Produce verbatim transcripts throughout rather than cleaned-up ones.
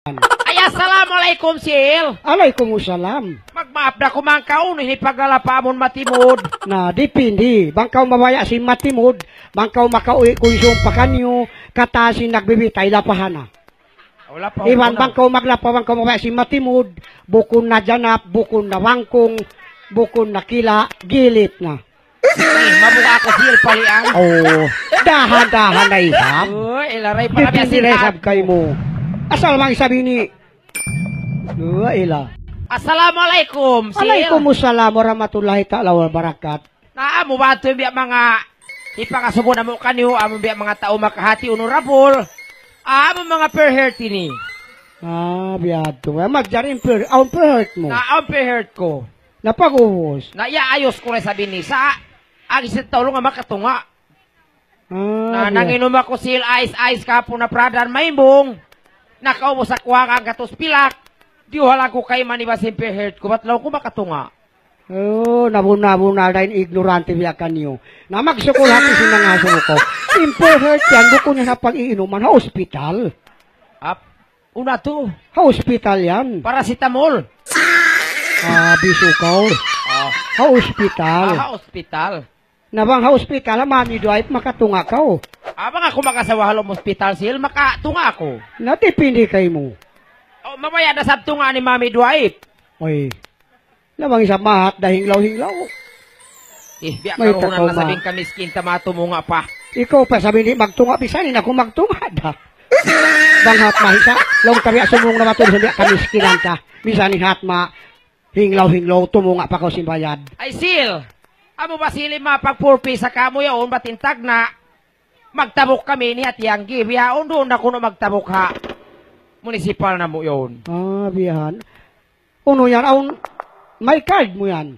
Ay, assalamu alaykum, Sil. Alaykumussalam. Magmaap da ku, bang kaw ini paglalapa amun matimud. Na, dipindi. Bang kaw mabaya' sin matimud, bang kaw makauwi' kunsum pa kaniyu, katan sin nagbibitay lapahan na. Wala pa. Iban bang kaw maglapa, bang kaw mabaya' sin matimud, bukun na janap, bukun na bangkung, bukun na kila', gilit na. Eh, mabuka aku, Sil, palian. Oh, dahan-dahan na isab. Uy, ilaray para biya' sin isab kaymu. Asal bang isab ini. Uy, ila. Assalamu alaykum, Sil. Alaykumussalam warahmatullahi ta'ala wabarakatuh. Na amu ba tuud in biya' manga hipangasubu namu' kaniyu, amu biya' manga tau makahati, honorable. Amu manga payhirte ini. Ah, biya' tuud. Manjari in pay-, awn payhirte mu. Na awn payhirte ku. Na pag'ubus. Na iyaayus ku da isab ini. Sa' agi sin tau laung makatunga'. Ah, na biya'. Nanginum aku, Sil, ice, ice kahapun na pradal maimbung. Nakaubus aku hanggatus pilak. Diyuhal ku kaymu iban sin payhirte ku, bat laung ku makatunga'. Oh, nabunal-bunal da in ignorante biya' kaniyu. Na magsukul hati sin nangasubu kaw. In payhirte yan, bukun yan ha pag-iinuman, ha ospital. Ap-, unu tuud? Ha ospital yan. Paracetamol. Ah, bisu kaw. Ah. Ha ospital. Ah, ha ospital. Na bang ha ospital, ha Mami Dwight, makatunga' kaw. Ah, bang aku makasawa ha lawm ospital, Sil, makatunga' aku. Na dipindi kaymu. Oh, mabaya' da isab tunga' ni Mami Dwight. Uy. Na bang isab mahat da hinglaw-hinglaw. Eh, biya' karuhunan na isab in kamiskin ta matumunga' pa. Ikaw pa isab di' magtunga', bisan in aku magtunga' da. Bang hat mahisa, laung ta biya' sumung na matu, bisan biya' kamiskinan ta. Bisan in hat ma, hinglaw-hinglaw, tumunga' pa kaw sin bayad. Ay, Sil! Amu ba, Sil, in mapagpurpisa kamu yaun, bat in tagna'? Magtabuk kami ini ha Tianggi, bihaun duun na kunu' magtabuk ha munisipal namu' yaun. Ah, bihan. Unu yan, awn, may card mu yan.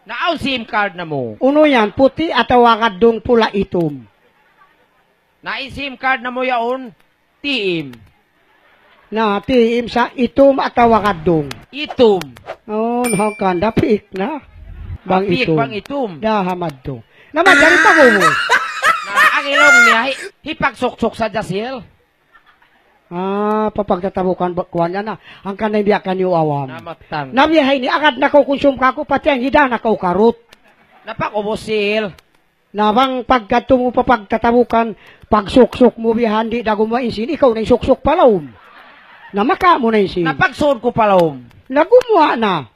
Na awn SIM card namu'. Unu yan, puti' atawa gaddung, pula, itum? Na in SIM card namu' yaun, T M. Na, T M sa itum atawa gaddung? Itum. Oh, hangkan da piik na. Bang itum. Bang itum. Da hamad tu. Na, manjari pag'ubus. Na, in laung niya, hi-, hipagsuksuk sadja, Sil. Ah, papagtatabukan ba, kuwan yan na. Hangkan na in biya' kaniyu awam. Na, mattan. Na biya' ha ini, agad na kaw kunsum kaku', pati in hida na kaw karut. Na pag'ubus, Sil. Na bang pagkadtu mu pa pagtatabukan, pagsuksuk mu biya' ha yan, di' da gumuwa' in sin, ikaw na in suksuk pa lawm. Na maka mu na in sin. Na pagsud ku pa lawm. Na gumuwa' na.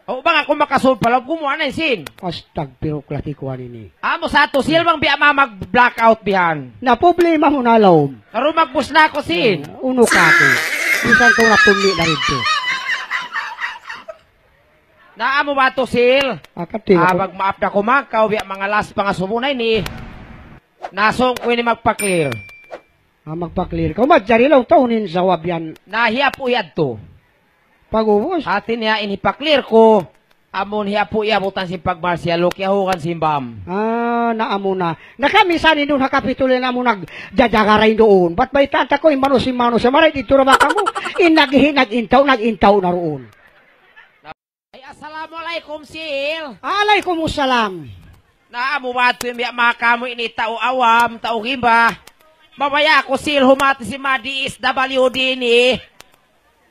O, bang aku makasud pa lawm, gumuwa' na in sin. Astagfirullah, ti kuwan ini. Amu sa tu, Sil, bang biya' ma mag-blackout bihan. Na problema mu na lawm. Karu magbus na aku, Sil. Eh, unu kaku'. Bisan kaw na pumi na rin tu. Na amu ba tu, Sil? Akati. Ah, aku. Magmaap da ku makaw, biya' manga last pangasubu na ini. Na sūng ku ini magpa-clear. Ah, magpa-clear kaw. Manjari laung ta unu in sawab yan. Na hiyapu' yadtu. Pag'ubus. Hati niya in hipa-clear ku. Amun hiyapu' iyabutan sin pagmarsial, kiyahugan sin bam. Ah, na amu na. Na kami sa nindun ha Kapitolyo na amu nagjajagara in duun. Bat baytaan ta kaw in manusiya', manusiya', maray didtu ra ba kamu. In naghi-, nag-intaw, nag-intaw na duun. Ay, assalamu alaykum, Sil. Alaykumussalam. Na amu ba tuud in biya' manga kamu ini tau awam, tau gimba. Mabaya' aku, Sil, humati sin manga D S W D ini.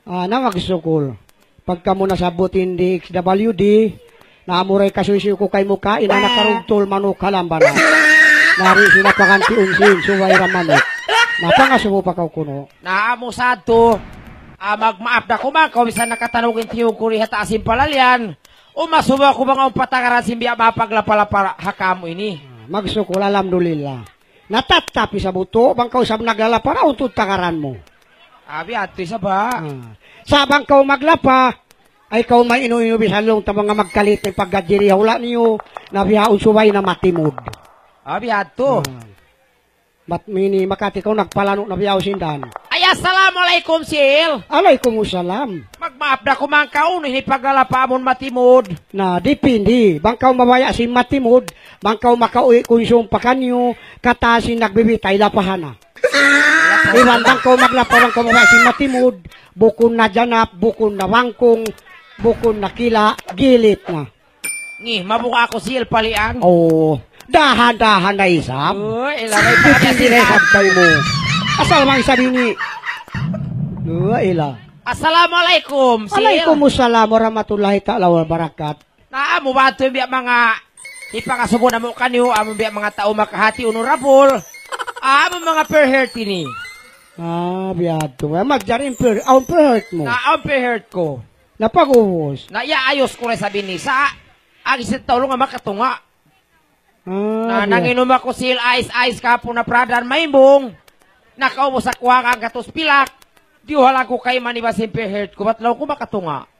Ah, na magsukul. Pagka mu nasabbut in D S W D, na amu ra in kasuysuy ku kaymu, kain na nakarugtul manuk ha lambana. Na di' sila pagantiun sin subay ra manuk. Na pangasubu pa kaw kunu'. Na amu sa tu, ah, magmaap da ku makaw, misan nakatanug in tiyug ku di ha taas sin palalian. Umasubu aku bang awn patakaran sin biya' manga paglapa-lapa ha kamu ini. Ah, magsukul, alhamdulillah. Na tattap isab tu, bang kaw isab naglalapa, awn tuud takaran mu. Abi, atu isab ba? Ah. Sa' bang kaw maglapa, ay kaw mainu-inu, bisan laung ta manga magkalit in paggadji di ha hula' niyu, na bihaun subay na matimud. Abi, atu. Ah. Bat mini makati kaw nagpalanu' na biya' sin dan. Ay, assalamu alaykum, Sil. Alaykumussalam. Magmaap da ku makaw, unu in paglalapa amun matimud. Na, dipindi. Bang kaw mabaya' sin matimud, bang kaw makauwi' kunsum pa kaniyu, katan sin nagbibitay lapahan na. Iban bang kaw maglapa, bang kaw mabaya' sin matimud, bukun na janap, bukun na bangkung, bukun na kila', gilit na. Ngi, mabuka aku, Sil, palian. Oh, dahan-dahan na isab. Uy, ilaray pa. Dipindi na isab kaymu. Asal bang isab ini. Wa ila. Assalamualaikum, Sil. Alaykumussalam warahmatullahi ta'ala wabarakatuh. Na, amu ba tuud in biya' manga hipangasubu namu' kaniyu, amu biya' manga tau makahati, honorable. Amu manga payhirte ini. Ah, biya' hādtu. Manjari in pay-, awn payhirte mu. Na, awn payhirte ku. Na pag'ubus. Na, iyaayus ku da isab ini. Sa', agi sin tau laung makatunga'. Ah, na, biya'. Nanginum aku, Sil, ice, ice kahapun na, brother, maimbung. Nakaubus aku hanggatus pilak. Diyuhal aku kayman iban sin payhirte ku, bat laung ku makatunga'.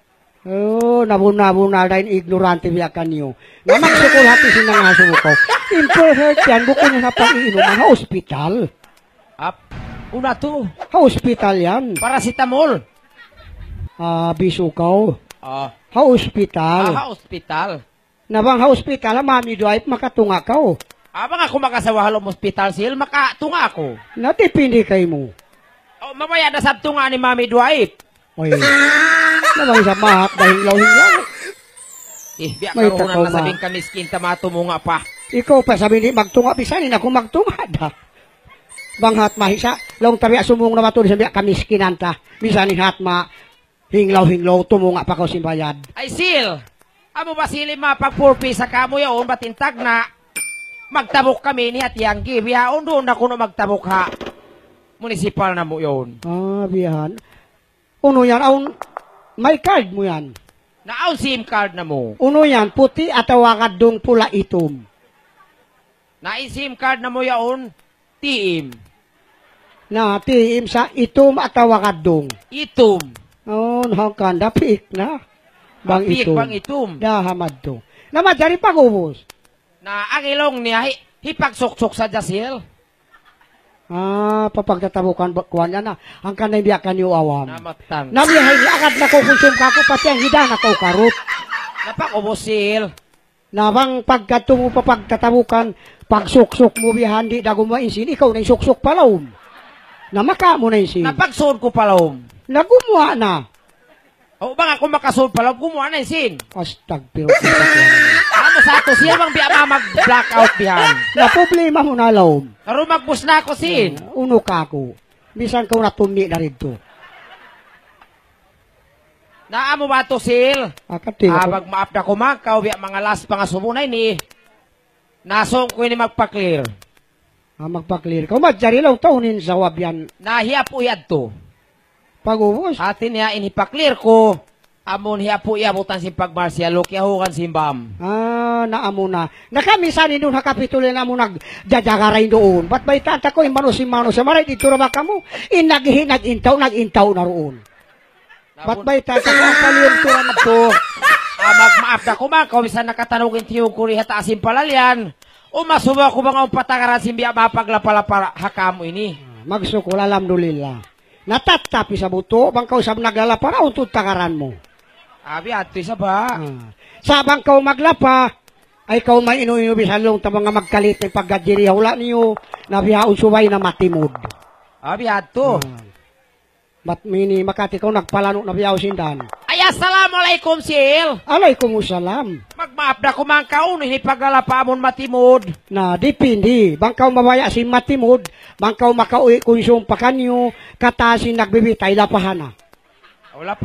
Oh, nabunal-bunal da in ignorante biya' kaniyu. Na magsukul hati sin nangasubu kaw. In payhirte yan, bukun yan ha pag-iinuman, ha ospital. Ap-, unu tuud? Ha ospital yan. Paracetamol. Ah, bisu kaw. Ah. Ha ospital. Ah, ha ospital. Na bang ha ospital, ha Mami Dwight, makatunga' kaw. Ah, bang aku makasawa ha lawm ospital, Sil, makatunga' aku. Na dipindi kaymu. Oh, mabaya' da isab tunga' ni Mami Dwight. Oy. Na bang isab mahat da hinglaw-hinglaw. Eh, biya' karuhunan na isab in kamiskin ta, matumunga' pa. Ikaw pa isab di' magtunga', bisan in aku magtunga' da. Bang hat mahisa, laung ta biya' sumūng na matu di' sa biya' kamiskinan ta. Bisan in hat ma hinglaw-hinglaw, tumunga' pa kaw sin bayad. Ay, Sil! Amu ba, Sil, in mapagpurpi sa kamu yaun, bat in tagna'? Magtabuk kami ini ha Tianggi. Bihaun duun na kunu' magtabuk ha munisipal namu' yaun. Ah, biya' yan. Unu yan, awn, may card mu yan. Na awn SIM card namu'. Unu yan, puti' atawa gaddung, pula, itum? Na in SIM card namu' yaun, T M. Na, T M sa itum atawa gaddung? Itum. Oh, hangkan da piik na. Bang itum. Bang itum. Da hamad tu. Na manjari pag'ubus. Na, agi laung niya, hi-, hipagsuksuk sadja, Sil. Ah, papagtatabukan ba, kuwan yan na. Hangkan na in biya' kaniyu awam. Na mattan. Na biya' ha ini, agad na kaw kunsum kaku', pati in hida na kaw karut. Na pag'ubus, Sil. Na bang pagkadtu mu pa pagtatabukan, pagsuksuk mu biya' yan, di' da gumuwa' in sin, ikaw na in suksuk pa lawm. Na maka mu na in sin. Na pagsūd ku pa lawm. Na gumuwa' na. O, bang aku makasūd pa lawm, gumuwa' na in sin. Astagfirullah. Amu sa atu, Sil, bang biya' ma mag-blackout bihan. Na problema mu na lawm. Karu magbus na aku, Sil. Ah, unu kaku'. Misan kaw natunni' na didtu. Na amu ba tu, Sil? Ah, kati. Ah, magmaap da aku man kaw, biya' manga last pangasubu na ini. Na sūng ku ini magpa-clear. Ah, magpa-clear kaw. Manjari laung ta unu in sawab yan. Na hiyapu' yadtu. Pag'ubus? Hati niya in hipa-clear ku. Amun hiyapu' iyabutan sin pag-martial law, kiyahugan sin bam. Ah, na amu na. Na kami sa ini duun ha Kapitolyo na amu nagjajagara duun. Bat baytaan ta kaw, in manusiya', manusiya', maray didtu ra ba kamu? In naghi-, nag-intaw, nag-intaw na duun. Bat baytaan ta kaw, ang paliyunturan na to. Ah, magmaap da aku man kaw, misan nakatanug in tiyug ku di ha taas sin palalyan. Umasubu aku bang awn patakaran sin biya' mapaglapa-lapa ha kamu ini. Ah, magsukul, alhamdulillah. Na tattap isab tu, bang kaw isab naglalapa, awn tuud takaran mu. Abi, atu isab ba? Ah. Sa' bang kaw maglapa, ay kaw mainu-inu bisan laung ta manga magkalit in paggadji di ha hula' niyu, na bihaun subay na matimud. Abi, atu. Ah. Bat mini makati kaw nagpalanu' na bihaun sin dan. Ay, assalamu alaykum, Sil. Alaykumussalam. Magmaap da aku man kaw, unu in paglalapa amun matimud? Na, dipindi. Bang kaw mabaya' sin matimud, bang kaw makauwi' kunsum pa kaniyu, kata sin nagbibitay, lapahan na.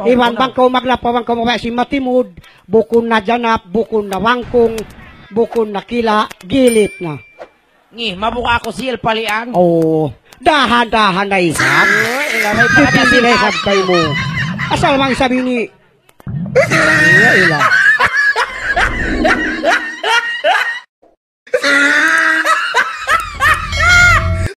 Iban bang kaw maglapa, bang kaw mabaya' sin matimud, bukun na janap, bukun na bangkung, bukun na kila', gilit na. Ngi, mabuka' aku, Sil, palian. Oo. Dahan-dahan na isab. Uy, ila may dipindi na isab kaymu. Asal bang isab ini. Iya, ila.